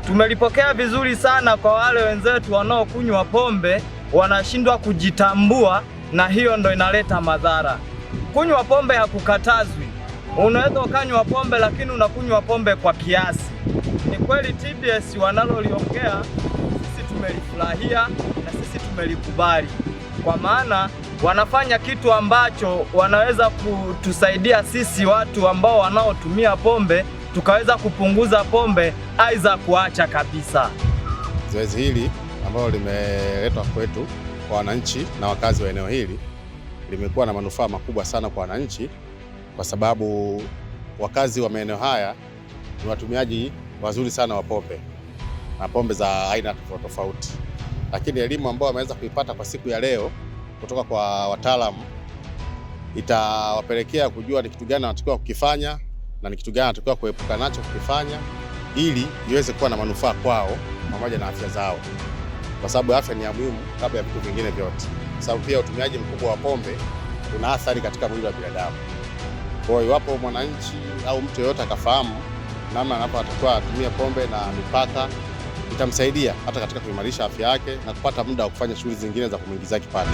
Tumelipokea vizuri sana kwa wale wenzetu wanaokunywa pombe wanashindwa kujitambua, na hiyo ndo inaleta madhara. Kunywa pombe hakukatazwi, unaweza ukanywa pombe, lakini unakunywa pombe kwa kiasi. Ni kweli TBS wanaloliongea sisi tumelifurahia na sisi tumelikubali, kwa maana wanafanya kitu ambacho wanaweza kutusaidia sisi watu ambao wanaotumia pombe tukaweza kupunguza pombe, aidha kuacha kabisa. Zoezi hili ambalo limeletwa kwetu kwa wananchi na wakazi wa eneo hili limekuwa na manufaa makubwa sana kwa wananchi, kwa sababu wakazi wa maeneo haya ni watumiaji wazuri sana wa pombe na pombe za aina tofauti tofauti, lakini elimu ambayo wameweza kuipata kwa siku ya leo kutoka kwa wataalamu itawapelekea kujua ni kitu gani wanatakiwa kukifanya na ni kitu gani wanatakiwa kuepuka nacho kukifanya, ili iweze kuwa na manufaa kwao pamoja na afya zao, kwa sababu afya ni ya muhimu kabla ya vitu vingine vyote, kwa sababu pia utumiaji mkubwa wa pombe una athari katika mwili wa binadamu. Kwa hiyo iwapo mwananchi au mtu yeyote akafahamu namna anavyotakiwa atumie pombe na mipaka, itamsaidia hata katika kuimarisha afya yake na kupata muda wa kufanya shughuli zingine za kumuingizia kipato.